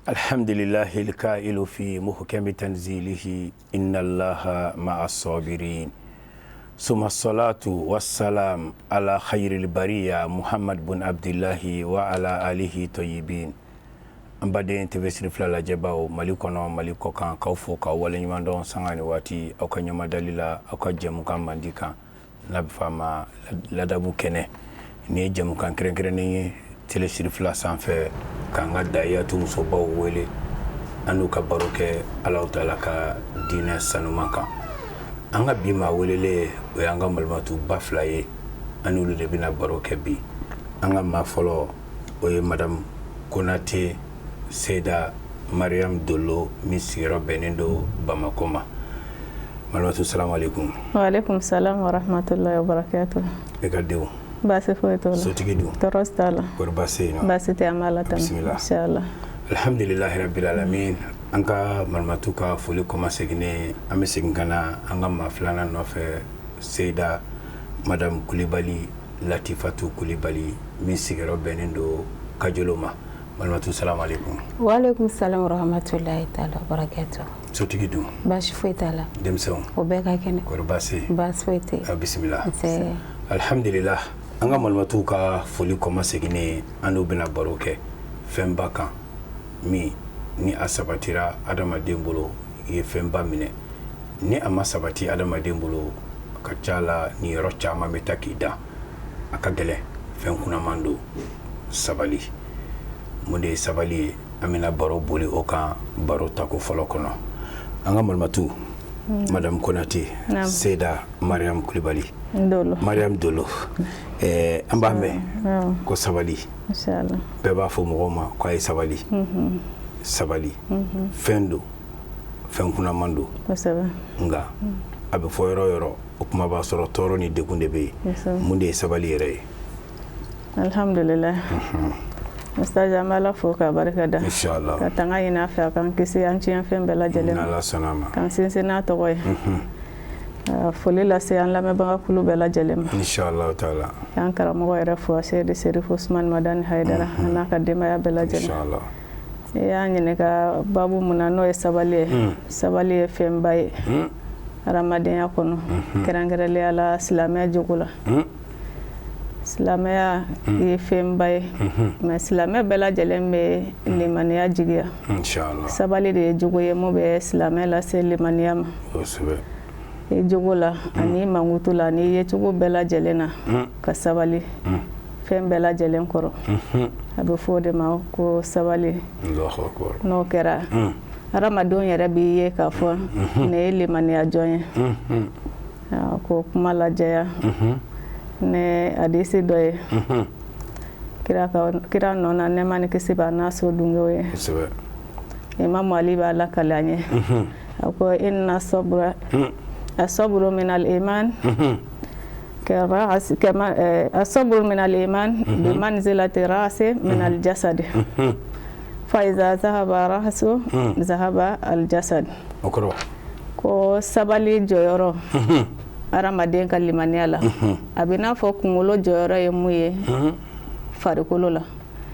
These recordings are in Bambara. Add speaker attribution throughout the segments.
Speaker 1: الحمد لله الكائل في محكم تنزيله إن الله مع الصابرين ثم الصلاة والسلام على خير البرية محمد بن عبد الله وعلى آله طيبين. An baden TV siri fila lajɛbaw, Mali kɔnɔ, Mali kɔ kan, k'aw fo k'aw waleɲuman dɔn sanga ni waati aw ka ɲɛmadali la aw ka jɛmukan mandi kan n'a bɛ fɔ a ma ladabu kɛnɛ. Nin ye jɛmukan kɛrɛnkɛrɛnnen ye télé siri fila sanfɛ k'an ka dayatu musobaw wele an n'u ka baro kɛ Alahu taala ka diinɛ sanuman kan. An ka bi maa welelen, o y'an ka malimatuba fila ye, an n'olu de bɛna baro kɛ bi. An ka maa fɔlɔ, o ye Madame Konate Seyida Mariam Dolo min sigiyɔrɔ bɛnnen don Bamakɔ ma. Malimatu, salamu aleykum.
Speaker 2: Waaleykum salam wa rahmatullahi wa barakatuh.
Speaker 1: E ka denw?
Speaker 2: Baasi foyi t'o la.
Speaker 1: Sotigi dun?
Speaker 2: Tɔɔrɔ si t'a la.
Speaker 1: Kɔri baasi tɛ yen nɔ?
Speaker 2: Baasi tɛ, an b'Ala tanu.
Speaker 1: Bisimila.
Speaker 2: Inshallah.
Speaker 1: Alhamdulilahi rabbil alamin. An ka malimatu ka foli kɔmaseginnen, an bɛ segin ka na an ka maa filanan nɔfɛ, Seyida Madame Kulibali Latifatu Kulibali min sigiyɔrɔ bɛnnen don Kajolo ma. Malimatu, salamu aleykum.
Speaker 3: Waaleykum salam wa rahmatullahi taala wa barakatuh.
Speaker 1: Sotigi dun?
Speaker 3: Baasi foyi t'a la.
Speaker 1: Denmisɛnw?
Speaker 3: O bɛɛ ka kɛnɛ.
Speaker 1: Kɔri baasi tɛ?
Speaker 3: Baasi foyi tɛ.
Speaker 1: A bisimila.
Speaker 3: Nse.
Speaker 1: Alhamdulillah, an ka malimatuw ka foli kɔmaseginnen, an n'u bɛna baro kɛ fɛnba kan min ni a sabatira adamaden bolo, i ye fɛnba minɛ. Ni a ma sabati adamaden bolo, a ka ca la ni yɔrɔ caman bɛ taa k'i dan. A ka gɛlɛn, fɛn kunaman don, sabali. Mun de ye sabali ye? An bɛna baro boli o kan baro tako fɔlɔ kɔnɔ. An ka malimatu, Madame Konate Seyida Mariam Kulibali, Mariam Dolo, an b'a mɛn ko sabali, bɛɛ b'a fɔ mɔgɔw ma ko a ye sabali. Sabali fɛn don, fɛn kunaman don, nka a bɛ fɔ yɔrɔ yɔrɔ, o kuma b'a sɔrɔ tɔɔrɔ ni degun de bɛ yen. Mun de ye sabali yɛrɛ ye?
Speaker 2: Alhamdulillah, Ustaz, an b'Ala fo k'a barika da.
Speaker 1: Inshallah.
Speaker 2: Ka tanga ɲini a fɛ a k'an kisi an tiɲɛ fɛn bɛɛ lajɛlen ma.
Speaker 1: N'Ala sɔnna a ma.
Speaker 2: K'an sinsin n'a tɔgɔ ye. Ka foli lase an lamɛnbaga kulu bɛɛ lajɛlen ma.
Speaker 1: Inshallah taala.
Speaker 2: K'an karamɔgɔ yɛrɛ fo, Seyidi Serifu Usumani Madani Hayidara, a n'a ka denbaya bɛɛ lajɛlen.
Speaker 1: Inshallah.
Speaker 2: I y'a ɲininka baabu mun na, n'o ye sabali ye. Sabali ye fɛnba ye hadamadenya kɔnɔ, kɛrɛnkɛrɛnnenya la silamɛ jogo la. Silamɛya ye fɛnba ye, mais silamɛ bɛɛ lajɛlen bɛ limaniya jigiya.
Speaker 1: Inshallah.
Speaker 2: Sabali de ye jogo ye mun bɛ silamɛ lase limaniya ma. I jogo la ani mankutu la ani yecogo bɛɛ lajɛlen na, ka sabali fɛn bɛɛ lajɛlen kɔrɔ, a bɛ fɔ o de ma ko sabali.
Speaker 1: Allahu akbar.
Speaker 2: N'o kɛra, hadamadenw yɛrɛ b'i ye k'a fɔ nin ye limaniya jɔn ye. Ko kuma lajɛya ni hadisi dɔ ye kira ka kira nɔ na, nɛɛma ni kisi b'a n'a so dungew ye. Imamu Ali b'a lakali an ye, a ko: inna sabra, asabru min al-iman كما الصبر من الإيمان بمنزلة الرأس من الجسد، فإذا ذهب الرأس ذهب الجسد.
Speaker 1: O kɔrɔ?
Speaker 2: Ko sabali jɔyɔrɔ hadamaden ka limaniya la, a bɛ n'a fɔ kunkolo jɔyɔrɔ ye mun ye farikolo la.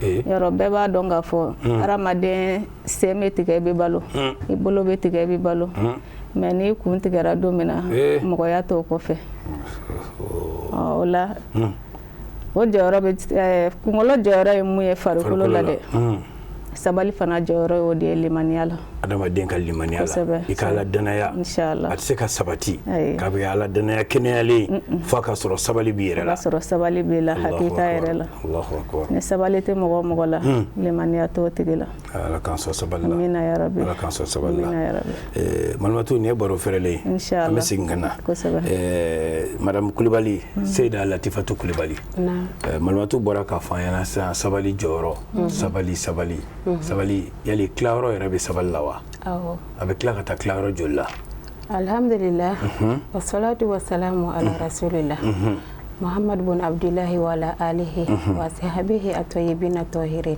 Speaker 2: Yɔrɔ bɛɛ b'a dɔn k'a fɔ hadamaden sen bɛ tigɛ, i bɛ balo, i bolo bɛ tigɛ, i bɛ balo, mais n'i kun tigɛra don min na, mɔgɔya t'o kɔfɛ. O la, o jɔyɔrɔ bɛ, kunkolo jɔyɔrɔ ye mun ye farikolo la dɛ, sabali fana jɔyɔrɔ y'o de ye limaniya la.
Speaker 1: Adamaden ka limaniya la, i ka ala danaya,
Speaker 2: Inshallah.
Speaker 1: a tɛ se ka sabati k'a bɛ ala danaya kɛnɛyalen f'a ka sɔrɔ sabali b'i yɛrɛ la.
Speaker 2: O b'a sɔrɔ sabali b'i la hakika yɛrɛ la.
Speaker 1: Allahu akbar.
Speaker 2: Ni sabali tɛ mɔgɔ o mɔgɔ la, limaniya t'o tigi la.
Speaker 1: Ala k'an sɔn sabali la.
Speaker 2: Amina ya rabbi.
Speaker 1: Ala k'an sɔn sabali la.
Speaker 2: Amina ya rabbi.
Speaker 1: Malimatu, nin ye baro fɛrɛlen ye.
Speaker 2: Inshallah.
Speaker 1: An bɛ segin ka na. Madame Kulibali, Seyida Latifatu Kulibali, malimatu bɔra k'a fɔ an ɲɛna sisan sabali jɔyɔrɔ. Sabali, sabali, sabali, yali tilayɔrɔ yɛrɛ bɛ sabali la wa?
Speaker 3: Awɔ.
Speaker 1: A bɛ tila ka taa tilayɔrɔ joli la?
Speaker 3: Alhamdulillah, wasalatu wasalamu ala rasulillah. N Muhammad bun Abdullahi wa ala alihi wa sahbihi at-tayyibin at-tahirin.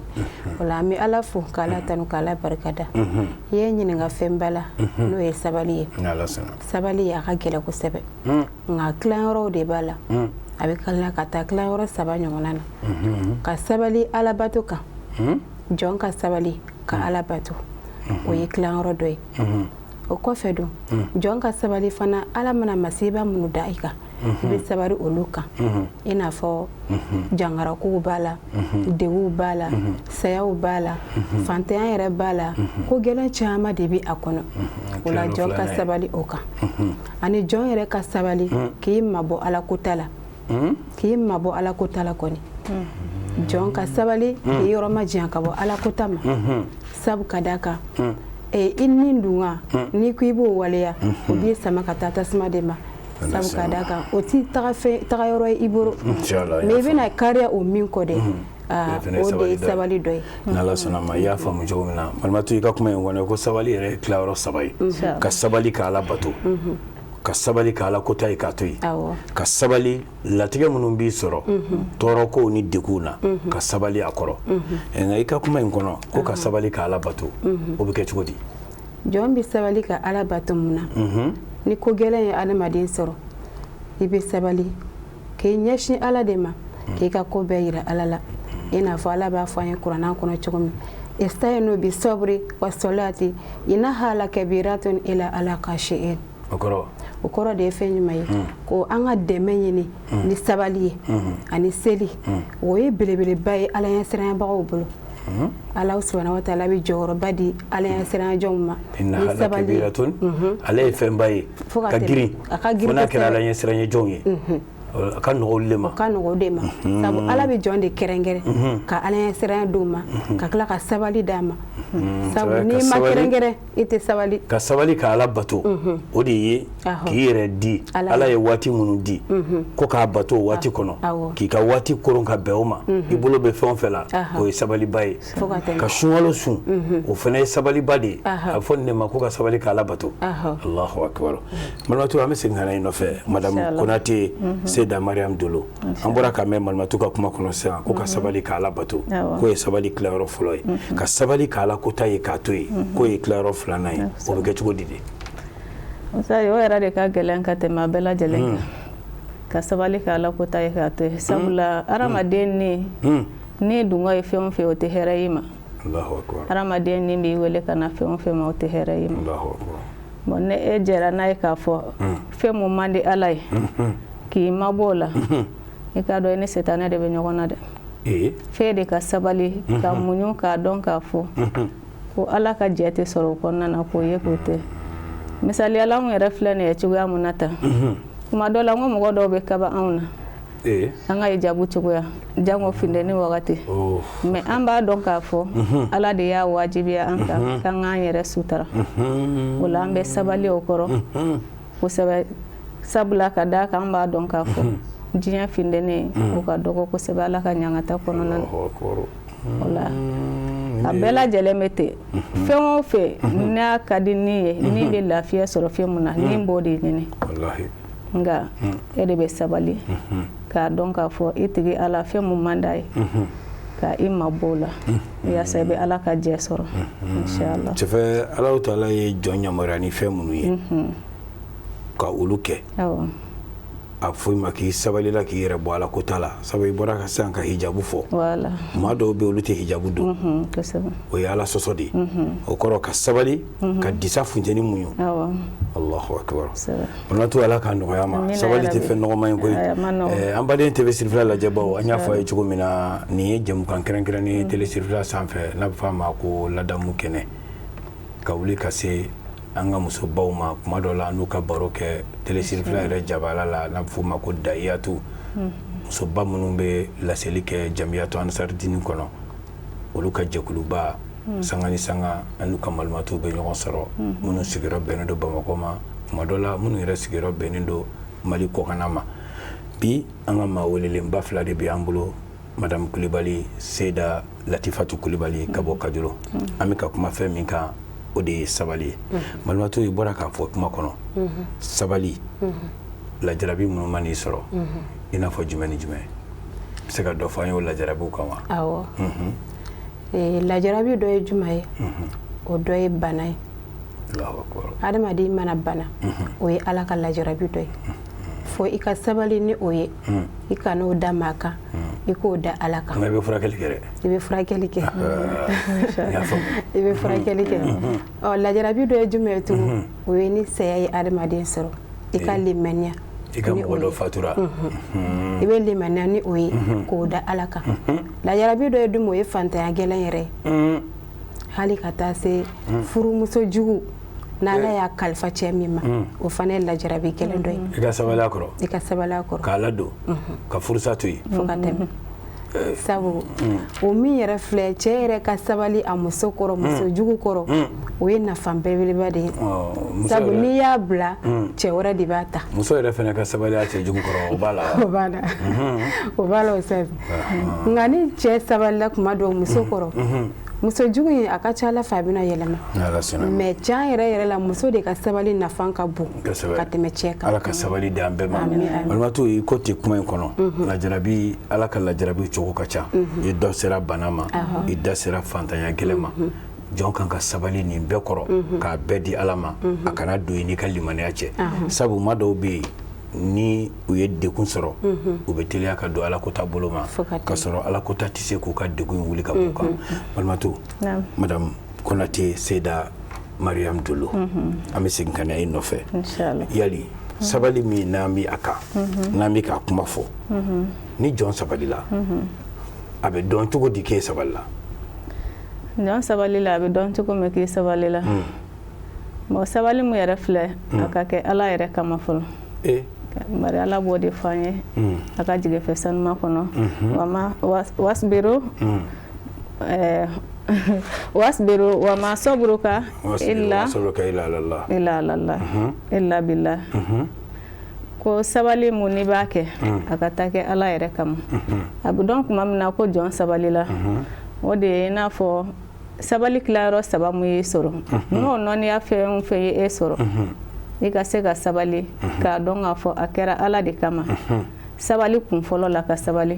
Speaker 3: O la an bɛ Ala fo k'Ala tanu k'Ala barikada. I ye n ɲininka fɛnba la n'o ye sabali ye. Sabali a ka gɛlɛn kosɛbɛ. Nka tilayɔrɔw de b'a la. A bɛ tila ka taa tilayɔrɔ saba ɲɔgɔnna na. Ka sabali Alabato kan. Jɔn ka sabali ka Ala bato. O ye tilayɔrɔ dɔ ye. O kɔfɛ dun jɔn ka sabali fana Ala mana masiba minnu da i kan. I bɛ sabali olu kan i n'a fɔ jangarakow b'a la deguw b'a la sayaw b'a la fantanya yɛrɛ b'a la ko gɛlɛn caman de bɛ a kɔnɔ o la jɔn ka sabali o kan ani jɔn yɛrɛ ka sabali k'i mabɔ ala kota la k'i mabɔ ala kota la kɔni jɔn ka sabali k'i yɔrɔ majanya ka bɔ ala kota ma sabu ka d'a kan i ni dun n'i ko i b'o waleya o b'i sama ka taa tasuma de ma sabu ka d'a kan o ti tagayɔrɔ ye i bolo mais i bɛna kariya o min kɔ dɛ o de ye sabali dɔ ye.
Speaker 1: N'Ala sɔnna ma i y'a faamu cogo min na Malimatu i ka kuma in kɔnɔ ko sabali yɛrɛ ye tilayɔrɔ saba ye ka sabali ka Ala bato ka sabali ka Ala kota ye k'a to yen ka sabali latigɛ minnu b'i sɔrɔ tɔɔrɔkow ni degunw na ka sabali a kɔrɔ nka i ka kuma in kɔnɔ ko ka sabali ka Ala bato o bɛ kɛ cogo di?
Speaker 3: Jɔn bɛ sabali ka Ala bato mun na ni ko gɛlɛn ye adamaden sɔrɔ i bɛ sabali k'i ɲɛsin Ala de ma k'i ka ko bɛɛ yira Ala la i n'a fɔ Ala b'a fɔ an ye kuranɛ kɔnɔ cogo min ista'inu bi sabri wa salati innaha lakabiratun illa ala khashi'in o kɔrɔ de ye fɛn jumɛn ye ko an ka dɛmɛ ɲini ni sabali ye ani seli o ye belebeleba ye Ala ɲɛsiranyabagaw bolo Ala subhanahu wa ta'ala bɛ jɔyɔrɔba di Ala ɲɛsiran jɔnw ma
Speaker 1: ni sabali ale ye fɛnba ye ka girin fo n'a kɛra Ala ɲɛsiran jɔnw ye a ka nɔgɔ olu de ma,
Speaker 3: ka nɔgɔ o de ma sabu Ala bɛ jɔn de kɛrɛnkɛrɛn ka Ala ɲɛsiran d'o ma ka tila ka sabali d'a ma sabu n'i ma kɛrɛnkɛrɛn i tɛ sabali
Speaker 1: ka sabali ka Ala bato o de ye k'i yɛrɛ di Ala ye waati minnu di ko k'a bato o waati kɔnɔ k'i ka waati koron ka bɛn o ma i bolo bɛ fɛn o fɛn la o ye sabaliba ye ka sunkalo sun o fana ye sabaliba de ye a bɛ fɔ nin de ma ko ka sabali ka Ala bato Allahu akbar Malimatu an bɛ segin ka na i nɔfɛ madame Konate Seyida Mariam Dolo an bɔra ka mɛn Malimatu ka kuma kɔnɔ sisan ko ka sabali ka Ala bato k'o ye sabali tilayɔrɔ fɔlɔ ye ka sabali ka Ala kota ye k'a to yen k'o ye tilayɔrɔ filanan ye o bɛ kɛ cogo di de?
Speaker 2: O yɛrɛ de ka gɛlɛn ka tɛmɛ a bɛɛ lajɛlen kan ka sabali ka Ala kota ye k'a to yen sabula hadamaden ni ni dungɔ ye fɛn o fɛn o tɛ hɛrɛ y'i ma hadamaden ni b'i wele ka na fɛn o fɛn ma o tɛ hɛrɛ y'i ma bon ni e jɛra n'a ye k'a fɔ fɛn mun man di Ala ye k'i mabɔ o la i k'a dɔn i ni sitanɛ de bɛ ɲɔgɔn na dɛ f'e de ka sabali ka muɲu k'a dɔn k'a fɔ ko Ala ka jɛ tɛ sɔrɔ o kɔnɔna na k'o ye k'o tɛ misaliya la anw yɛrɛ filɛ nin ye cogoya mun na tan kuma dɔ la n ko mɔgɔ dɔw bɛ kaba anw na an ka hijabu cogoya jango funteni wagati mais an b'a dɔn k'a fɔ Ala de y'a wajibiya an kan k'an k'an yɛrɛ sutura o la an bɛ sabali o kɔrɔ kosɛbɛ sabula ka d'a kan an b'a dɔn k'a fɔ diɲɛ funteni o ka dɔgɔ kosɛbɛ Ala ka ɲangata kɔnɔna na o la a bɛɛ lajɛlen bɛ ten fɛn o fɛn n'a ka di ni ye ni bɛ lafiya sɔrɔ fɛn mun na ni b'o de ɲini nka e de bɛ sabali k'a dɔn k'a fɔ i tigi Ala fɛn mun man d'a ye ka i mabɔ o la yaasa i bɛ Ala ka jɛ sɔrɔ inchallah.
Speaker 1: Cɛfɛ Alahu taala ye jɔn yamaruya ni fɛn minnu ye ka olu kɛ a fɔ i ma k'i sabalila k'i yɛrɛ bɔ Ala kota la sabu i bɔra ka sisan ka hijabu fɔ maa dɔw bɛ olu tɛ hijabu don o ye Ala sɔsɔ de ye o kɔrɔ ka sabali ka disa funteni muɲu Allahu akbar Malimatu Ala k'a nɔgɔya ma sabali tɛ fɛn nɔgɔman ye koyi an baden TV Sirifila lajɛbaw an y'a fɔ a ye cogo min na nin ye jɛmukan kɛrɛnkɛrɛnnen ye télé Sirifila sanfɛ n'a bɛ fɔ a ma ko ladamu kɛnɛ ka wuli ka se an ka musobaw ma kuma dɔ la n'u ka baro kɛ télé Sirifila yɛrɛ jabala la n'a bɛ f'o ma ko dayatu musoba minnu bɛ laseli kɛ jamiyatu ansaridini kɔnɔ olu ka jɛkuluba sanga ni sanga an n'u ka malimatu bɛ ɲɔgɔn sɔrɔ minnu sigiyɔrɔ bɛnnen don Bamakɔ ma kuma dɔ la minnu yɛrɛ sigiyɔrɔ bɛnnen don Mali kɔkanna ma bi an ka maa welelenba fila de bɛ an bolo madame Kulibali Seyida Latifatu Kulibali ka bɔ Kajolo an bɛ ka kuma fɛn min kan o de ye sabali ye malimatu i bɔra k'a fɔ kuma kɔnɔ sabali lajarabi minnu man'i sɔrɔ I n'a fɔ jumɛn ni jumɛn? I bɛ se ka dɔ fɔ an ye o lajarabiw kan wa?
Speaker 3: Awɔ. Lajarabi dɔ ye jumɛn ye? O dɔ ye bana ye. Adamaden mana bana, o ye Ala ka lajarabi dɔ ye. Fo i ka sabali ni o ye, i kan'o da maa kan, i k'o da Ala kan.
Speaker 1: Nka i bɛ furakɛli kɛ dɛ.
Speaker 3: I bɛ furakɛli kɛ. I bɛ furakɛli kɛ. Ɔ, lajarabi dɔ ye jumɛn ye tugun? O ye ni saya ye adamaden sɔrɔ, i ka limaniya.
Speaker 1: I ka mɔgɔ dɔ fatura.
Speaker 3: I bɛ limaniya ni o ye k'o da Ala kan. Lajarabi dɔ ye jumɛn? O ye fantanya gɛlɛn yɛrɛ ye. Hali ka taa se furumuso jugu, n'Ala y'a kalifa cɛ min ma, o fana ye lajarabi gɛlɛn dɔ ye.
Speaker 1: I ka sabali a kɔrɔ.
Speaker 3: I ka sabali a kɔrɔ.
Speaker 1: K'a ladon, ka furusa to yen.
Speaker 3: Fo ka tɛmɛ. Sabu o min yɛrɛ filɛ, cɛ yɛrɛ ka sabali a muso kɔrɔ, muso jugu kɔrɔ, o ye nafa belebeleba de ye. Sabu n'i y'a bila, cɛ wɛrɛ de b'a ta.
Speaker 1: Muso yɛrɛ fana ka sabali a cɛ jugu kɔrɔ, o b'a la.
Speaker 3: O b'a la, o b'a la o sabu. Nka ni cɛ sabalila kuma dɔw muso kɔrɔ, muso jugu in a ka ca Ala fɛ a bɛna yɛlɛma. Mais tiɲɛ yɛrɛ yɛrɛ la, muso de ka sabali nafa ka bon ka tɛmɛ cɛ kan.
Speaker 1: Ala ka sabali di an bɛɛ ma. Balimatɔ, i ko ten kuma in kɔnɔ, lajarabi, Ala ka lajarabi cogo ka ca. I dɔ sera bana ma, i da sera fantanya gɛlɛn ma. Jɔn kan ka sabali nin bɛɛ kɔrɔ, k'a bɛɛ di Ala ma, a kana don i n'i ka limaniya cɛ. Sabu maa dɔw bɛ yen, ni u ye degun sɔrɔ, u bɛ teliya ka don Ala kota bolo ma, ka sɔrɔ Ala kota tɛ se k'u ka degun in wuli ka bɔ u kan. Balimatɔ, Madame Konate Seyida Mariam Dolo, an bɛ segin ka na e nɔfɛ. Yali sabali min n'an bɛ a kan, n'an bɛ k'a kuma fɔ, ni jɔn sabalila, a bɛ dɔn cogo di k'e sabalila?
Speaker 2: Jɔn sabalila, a bɛ dɔn cogo min k'e sabalila? Bon, sabali mun yɛrɛ filɛ, a ka kɛ Ala yɛrɛ kama fɔlɔ. Bari Ala b'o de fɔ an ye a ka jigifɛ sanuma kɔnɔ: wasbiru wasbiru wa ma sabruka illa illa alallah illa billah. Ko sabali mun n'i b'a kɛ, a ka taa kɛ Ala yɛrɛ kama. A bɛ dɔn tuma min na ko jɔn sabalila, o de ye i n'a fɔ sabali tilayɔrɔ saba mun y'i sɔrɔ, n'o nɔniya fɛn o fɛn ye e sɔrɔ, i ka se ka sabali k'a dɔn k'a fɔ a kɛra Ala de kama. Sabali kun fɔlɔ la, ka sabali,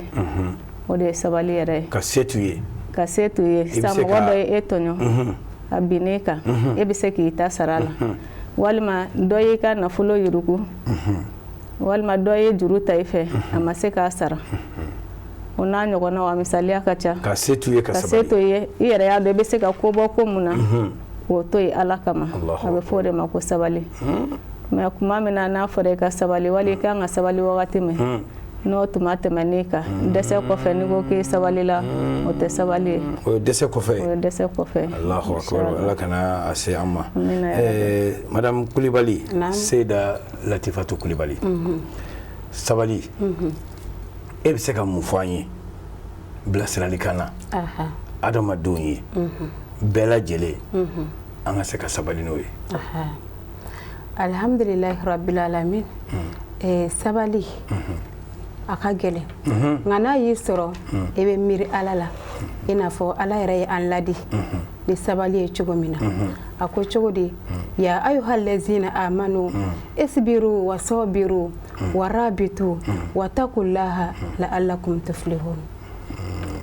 Speaker 2: o de ye sabali yɛrɛ ye.
Speaker 1: Ka se t'u ye.
Speaker 2: Ka se t'u ye. Sisan mɔgɔ dɔ ye e tɔɲɔ, a binn'e kan, e bɛ se k'i ta sara a la. Walima dɔ y'i ka nafolo yurugu, walima dɔ ye juru ta i fɛ, a ma se k'a sara, o n'a ɲɔgɔnnaw, a misaliya ka ca.
Speaker 1: Ka se t'u ye, ka
Speaker 2: sabali. Ka se t'u ye, i yɛrɛ y'a dɔn i bɛ se ka ko bɔ ko mun na, k'o to yen Ala kama, a bɛ fɔ o de ma ko sabali. Mais kuma min na n'a fɔra i ka sabali, wali i kan ka sabali wagati min, n'o tuma tɛmɛn'i kan dɛsɛ kɔfɛ, n'i ko k'i sabalila, o tɛ sabali ye.
Speaker 1: O ye dɛsɛ kɔfɛ.
Speaker 2: O ye dɛsɛ kɔfɛ.
Speaker 1: Allahu akbar, Ala kana a se an ma. Madame Kulibali, Seyida Latifatu Kulibali, sabali, e bɛ se ka mun fɔ an ye bilasiralikan na adamadenw ye, bɛɛ lajɛlen, an ka se ka sabali n'o ye?
Speaker 3: Alhamdulilahi rabbil alamin. Sabali a ka gɛlɛn, nka n'a y'i sɔrɔ, i bɛ miiri Ala la. I n'a fɔ Ala yɛrɛ ye an ladi ni sabali ye cogo min na, a ko cogo di? Ya ayuha lazina amanu isbiru wa sabiru wa rabitu wa taqullaha la'allakum tuflihun.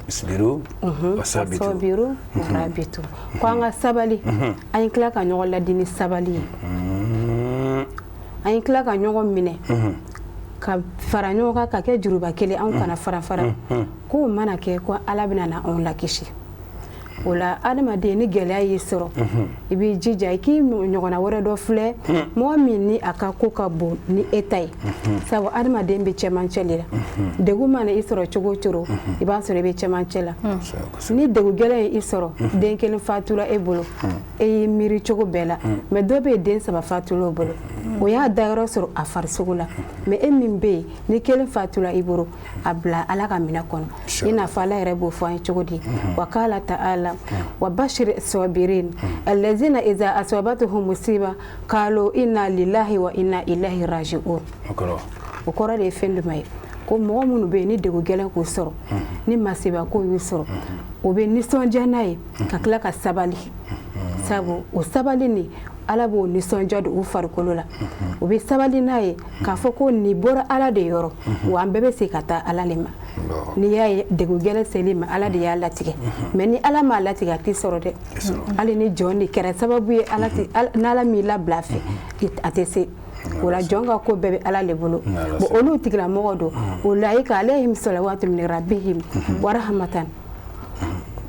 Speaker 1: Isbiru wa
Speaker 3: sabiru wa rabitu. Ko an ka sabali, an ye tila ka ɲɔgɔn ladi ni sabali ye, an ye tila ka ɲɔgɔn minɛ ka fara ɲɔgɔn kan ka kɛ juruba kelen, anw kana fara fara. K'o mana kɛ, ko Ala bɛna na anw lakisi. O la, adamaden, ni gɛlɛya y'i sɔrɔ, i b'i jija i k'i ɲɔgɔnna wɛrɛ dɔ filɛ, mɔgɔ min ni a ka ko ka bon ni e ta ye. Sabu adamaden bɛ cɛmancɛ de la. Degun mana i sɔrɔ cogo o cogo, i b'a sɔrɔ i bɛ cɛmancɛ la. Ni degun gɛlɛn ye i sɔrɔ, den kelen fatura e bolo, e y'i miiri cogo bɛɛ la, mais dɔ bɛ yen, den saba fatura o bolo, o y'a dayɔrɔ sɔrɔ a farisogo la. Mais e min bɛ yen, ni kelen fatura i bolo, a bila Ala ka minɛ kɔnɔ. I n'a fɔ Ala yɛrɛ b'o fɔ an ye cogo di? Wa qala ta'ala wa bashir sabirin allazina iza asabatuhum musiba qalu inna lillahi wa inna ilaihi raji'un. O kɔrɔ de ye fɛn jumɛn ye? Ko mɔgɔ minnu bɛ yen, ni degun gɛlɛn k'u sɔrɔ, ni masiba ko y'u sɔrɔ, o bɛ nisɔndiya n'a ye ka tila ka sabali. Sabu o sabali nin, Ala b'o nisɔndiya don u farikolo la. U bɛ sabali n'a ye k'a fɔ ko nin bɔra Ala de yɔrɔ, wa an bɛɛ bɛ segin ka taa Ala de ma. N'i y'a ye degun gɛlɛn sel'i ma, Ala de y'a latigɛ. Mais ni Ala m'a latigɛ, a t'i sɔrɔ dɛ. Hali ni jɔn de kɛra sababu ye, Ala n'Ala m'i labila a fɛ, a tɛ se. O la jɔn ka ko bɛɛ bɛ Ala de bolo. Bon, olu tigilamɔgɔ don, ulaika alayhim salawatu min rabbihim wa rahmatan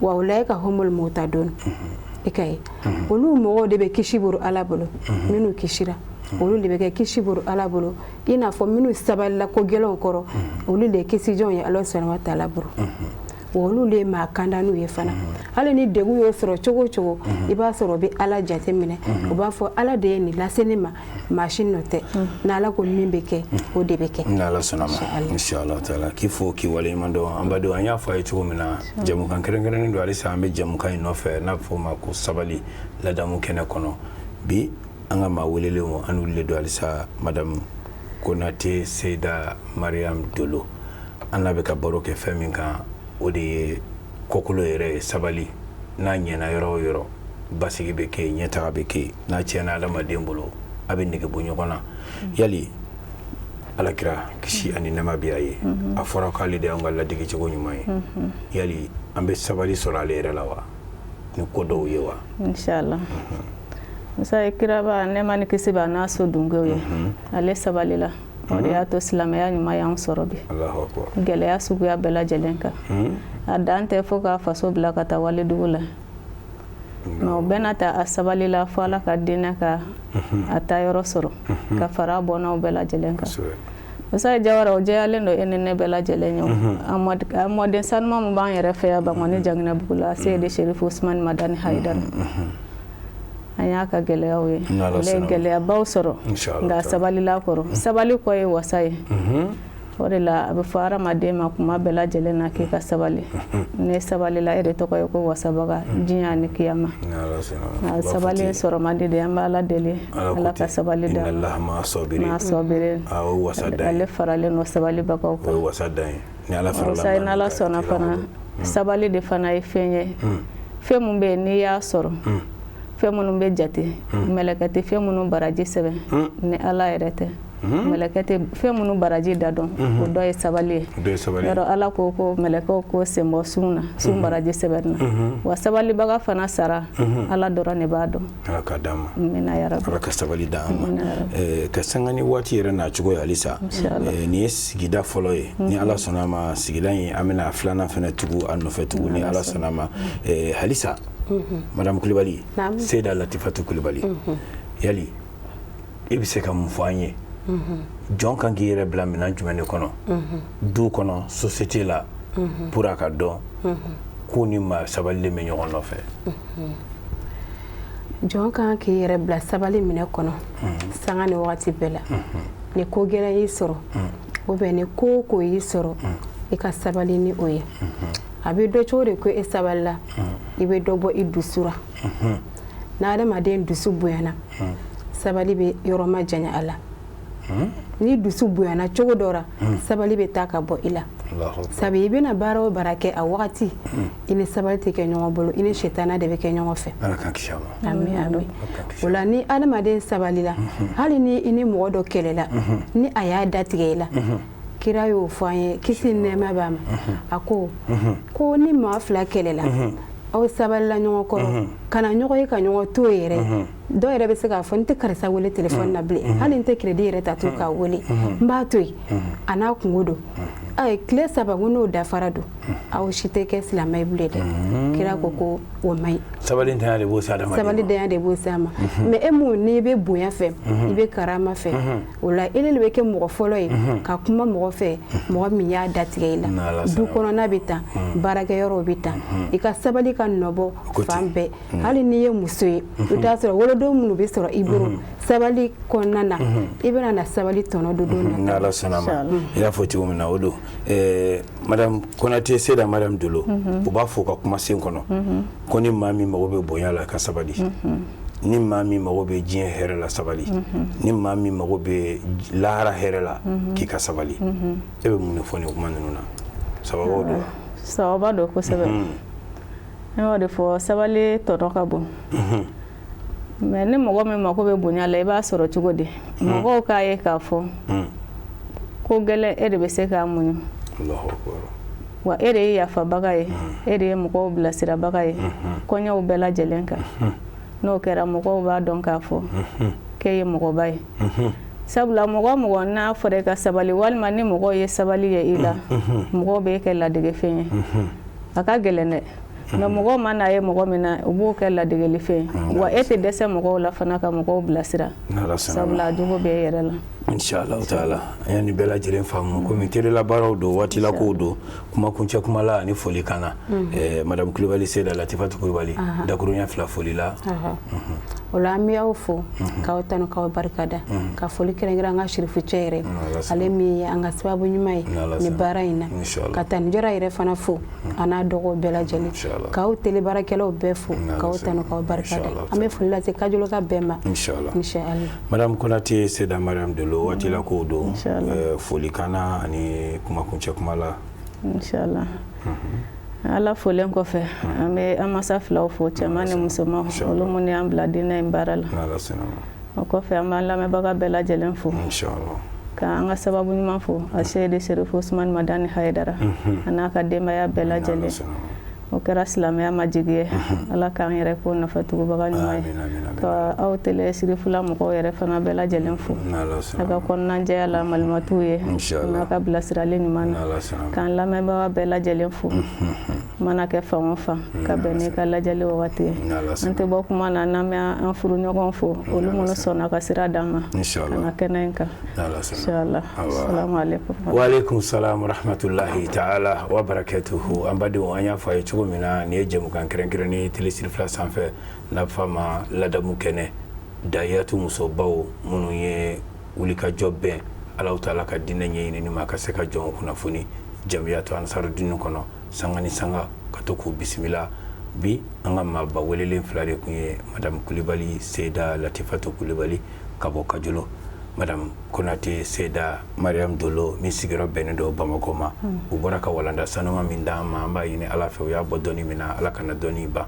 Speaker 3: wa ulaika humul muhtadun. I ka ye, olu mɔgɔw de bɛ kisi bolo Ala bolo. Minnu kisira, olu de bɛ kɛ kisi bolo Ala bolo, i n'a fɔ minnu sabalila ko gɛlɛnw kɔrɔ, olu de ye kisijɔnw ye Ala subhanahu wa taala bolo. Wa olu de ye maa kandanniw ye fana. Hali ni degun y'o sɔrɔ cogo o cogo, i b'a sɔrɔ u bɛ Ala jate minɛ, u b'a fɔ Ala de ye nin lase ne ma, maa si nɔ tɛ. N'Ala ko min bɛ kɛ, o de bɛ kɛ.
Speaker 1: N'Ala sɔnna ma, inshallah taala. K'i fo, k'i waleɲuman dɔn. An badenw, an y'a fɔ a ye cogo min na, jɛmukan kɛrɛnkɛrɛnnen don. Halisa an bɛ jɛmukan in nɔfɛ n'a bɛ fɔ o ma ko sabali ladamu kɛnɛ kɔnɔ. Bi an ka maa welelenw, an n'olu de don halisa, madame Konate Seyida Mariam Dolo. An n'a bɛ ka baro kɛ fɛn min kan, o de ye kɔkolo yɛrɛ ye. Sabali, n'a ɲɛna yɔrɔ o yɔrɔ, basigi bɛ kɛ yen, ɲɛtaga bɛ kɛ yen. N'a tiɲɛna adamaden bolo, a bɛ nege bɔ ɲɔgɔn na. Yali Alakira, kisi ani nɛɛma bɛ a ye, a fɔra k'ale de y'an ka ladegecogo ɲuman ye. Yali an bɛ sabali sɔrɔ ale yɛrɛ la wa, ni ko dɔw ye wa?
Speaker 2: Inshallah. Musa ye kiraba, nɛɛma ni kisi b'a n'a so dunkew ye, ale sabalila. O de y'a to silamɛya ɲuman y'an sɔrɔ bi. Gɛlɛya suguya bɛɛ lajɛlen kan, a dan tɛ fo k'a faso bila ka taa walidugu la. Mais o bɛɛ n'a ta, a sabalila fo Ala ka diinɛ ka a taa yɔrɔ sɔrɔ ka fara a bɔnnaw bɛɛ lajɛlen kan. Musa Jawara, o jɛyalen don e ni ne bɛɛ lajɛlen ye. A mɔden sanuma min b'an yɛrɛ fɛ yan Bankɔni Jaginɛbugu la, Seyidi Serifu Usumani Madani Hayidara, an y'a ka gɛlɛyaw ye. Ale ye gɛlɛyabaw sɔrɔ, nka sabalila kɔrɔ. Sabali kɔ ye wasa ye. O de la a bɛ fɔ hadamaden ma kuma bɛɛ lajɛlen na k'i ka sabali. Ne sabalila, e de tɔgɔ ye ko wasabaga diɲɛ ni kiyama. Nka sabali sɔrɔ man di de. An bɛ Ala deli, Ala ka sabali da maa sɔbiri. Ale faralen don sabalibagaw kan. N'Ala sɔnna fana, sabali de fana ye fɛn ye, fɛn min bɛ yen n'i y'a sɔrɔ, fɛn minnu bɛ jate, mɛlɛkɛ tɛ fɛn minnu baraji sɛbɛn ni Ala yɛrɛ tɛ. Mɛlɛkɛ tɛ fɛn minnu baraji da dɔn, o dɔ ye sabali ye. Yɔrɔ Ala ko ko mɛlɛkɛw ko sen bɔ sun na, sun baraji sɛbɛnni na. Wa sabalibaga fana sara, Ala dɔrɔn de b'a dɔn.
Speaker 1: Ala ka d'an ma.
Speaker 2: Amina ya rabi.
Speaker 1: Ala ka sabali d'an ma ka sanga ni waati yɛrɛ n'a cogo ye. Halisa nin ye sigida fɔlɔ ye. Ni Ala sɔnna a ma, sigida in, an bɛna filanan fana tugu a nɔfɛ tugun, ni Ala sɔnna a ma. Halisa madame Kulibali, Seyida Latifatu Kulibali, yali e bɛ se ka mun fɔ an ye? Jɔn kan k'i yɛrɛ bila minɛn jumɛn de kɔnɔ, du kɔnɔ, société la, pour a ka dɔn ko ni maa sabalilen bɛ ɲɔgɔn nɔfɛ?
Speaker 3: Jɔn kan k'i yɛrɛ bila sabali minɛ kɔnɔ sanga ni wagati bɛɛ la. Ni ko gɛlɛn y'i sɔrɔ, ou bien ni ko o ko y'i sɔrɔ, i ka sabali ni o ye. A bɛ dɔn cogo de ko e sabalila? I bɛ dɔ bɔ i dusu ra. N'adamaden dusu bonyana, sabali bɛ yɔrɔ ma janya a la. Ni dusu bonyana cogo dɔ ra, sabali bɛ taa ka bɔ i la. Sabu i bɛna baara o baara kɛ, a wagati i ni sabali tɛ kɛ ɲɔgɔn bolo, i ni sitana de bɛ kɛ ɲɔgɔn fɛ. Ami ami. O la ni adamaden sabalila, hali ni i ni mɔgɔ dɔ kɛlɛla, ni a y'a datigɛ i la, kira y'o fɔ an ye, kisi ni nɛɛma b'a ma, a ko ko ni maa fila kɛlɛla, aw sabalila ɲɔgɔn kɔrɔ, kana ɲɔgɔn ye ka ɲɔgɔn to yɛrɛ. Dɔw yɛrɛ bɛ se k'a fɔ n tɛ karisa wele telefɔni na bilen, hali n tɛ crédit yɛrɛ ta to k'a wele, n b'a to yen, a n'a kungo don. Ayi, tile 3 ko n'o dafara don, aw si tɛ kɛ silamɛ ye bilen dɛ. Kira ko ko o man ɲi.
Speaker 1: Sabali danya de b'o se adamaden ma.
Speaker 3: Sabali danya de b'o se a ma. Mais e mun n'i bɛ bonya fɛ, i bɛ karama fɛ, o la e de bɛ kɛ mɔgɔ fɔlɔ ye ka kuma mɔgɔ fɛ, mɔgɔ min y'a datigɛ i la. Du kɔnɔna bɛ tan, baarakɛyɔrɔw bɛ tan, i ka sabali ka nɔbɔ fan bɛɛ. Hali n'i ye muso ye, i t'a sɔrɔ wolodon minnu bɛ sɔrɔ i bolo, sabali kɔnɔna na, i bɛna na sabali tɔnɔ don don
Speaker 1: na. N'Ala sɔnna ma, i y'a fɔ cogo min na, o don. Madame Konate Seyida Mariam Dolo, u b'a fɔ u ka kumasen kɔnɔ ko ni maa min mago bɛ bonya la, ka sabali. Ni maa min mago bɛ diɲɛ hɛrɛ la, sabali. Ni maa min mago bɛ lahara hɛrɛ la, k'i ka sabali. E bɛ mun de fɔ nin kuma ninnu na? Sababu don wa?
Speaker 2: Sababa don kosɛbɛ. Ne b'o de fɔ, sabali tɔnɔ ka bon. Mais ni mɔgɔ min mako bɛ bonya la, i b'a sɔrɔ cogo di? Mɔgɔw k'a ye k'a fɔ ko gɛlɛn, e de bɛ se k'a muɲu, wa e de ye yafabaga ye, e de ye mɔgɔw bilasirabaga ye kɔɲɔw bɛɛ lajɛlen kan. N'o kɛra, mɔgɔw b'a dɔn k'a fɔ k'e ye mɔgɔba ye, sabula mɔgɔ mɔgɔ n'a fɔra i ka sabali, walima ni mɔgɔw ye sabali ye i la, mɔgɔw b'e kɛ ladegefɛn ye. A ka gɛlɛn dɛ, mais mɔgɔw ma n'a ye mɔgɔ min na, u b'o kɛ ladegelifɛn ye, wa e tɛ dɛsɛ mɔgɔw la fana ka mɔgɔw bilasira, sabula a jogo bɛ e yɛrɛ la.
Speaker 1: Inshallah taala, an ye nin bɛɛ lajɛlen faamu. Komi telila baaraw don, waatila kow don, kuma kuncɛ kuma la ani foli kan na, madame Kulibali Seyida Latifatu Kulibali, dakuruɲɛ 2 foli la.
Speaker 3: O la, an bɛ aw fo k'aw tanu, k'aw barikada, ka foli kɛrɛnkɛrɛn an ka sirifu cɛ yɛrɛ, ale min ye an ka sababu ɲuman ye nin baara in na, ka tani Jara yɛrɛ fana fo, a n'a dɔgɔw bɛɛ lajɛlen, k'aw tele baarakɛlaw bɛɛ fo k'aw tanu, k'aw barikada. An bɛ foli lase Kajoloka bɛɛ ma,
Speaker 1: inshallah.
Speaker 3: Inshallah.
Speaker 1: Madame Konate Seyida Mariam Dolo, waati la kow don, foli kan na ani kuma kuncɛ kuma la.
Speaker 2: Inshallah. Ala folen kɔfɛ, an bɛ an masa filaw fo, cɛman ni musoman, olu minnu y'an bila diinɛ in baara la. O kɔfɛ, an b'an lamɛnbaga bɛɛ lajɛlen fo, ka an ka sababu ɲuman fo, a Seyidi Serifu Usumani Madani Hayidara, a n'a ka denbaya bɛɛ lajɛlen. O kɛra silamɛya ma jigi ye. Ala k'an yɛrɛ ko nafa tugubaga ɲuman ye. Ka aw tele Sirifula mɔgɔw yɛrɛ fana bɛɛ lajɛlen fo, a ka kɔnɔnajɛya la, malimatuw ye, n'a ka bilasirali ɲuman na. K'an lamɛnbaga bɛɛ lajɛlen fo, mana kɛ fan o fan ka bɛn n'i ka lajɛli wagati ye. An tɛ bɔ kuma na n'an bɛ an furuɲɔgɔnw fo, olu minnu sɔnna ka sira d'an ma ka na kɛnɛ in kan, inshallah. Assalamu alaikum.
Speaker 1: Wa alaikum salam wa rahmatullahi ta'ala wa barakatuhu. An badenw, an y'a fɔ a ye cogo min na, nin ye jɛmukan kɛrɛnkɛrɛnnen tele Sirifila sanfɛ, n'a bɛ f'a ma ladamu kɛnɛ, dayatu musobaw minnu ye wulikajɔ bɛn Alahu taala ka diinɛ ɲɛɲinini ma, ka se ka jɔn kunnafoni jamiyatu ansarudini kɔnɔ sanga ni sanga, ka to k'u bisimila. Bi an ka maaba welelen fila de tun ye madame Kulibali Seyida Latifatu Kulibali ka bɔ Kajolo, madame Konate Seyida Mariam Dolo min sigiyɔrɔ bɛnnen don Bamakɔ ma. U bɔra ka walanda sanuma min d'an ma, an b'a ɲini Ala fɛ, u y'a bɔ dɔnni min na, Ala kana dɔnni ban.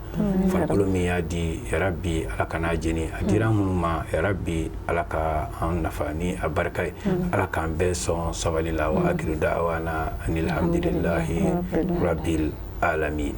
Speaker 1: Farikolo min y'a di, yarabi Ala kana jeni. A dira minnu ma, yarabi Ala ka an nafa ni a barika ye. Ala k'an bɛɛ sɔn sabali la. Wa akiru da'wana anil hamdulillahi rabbil alamin.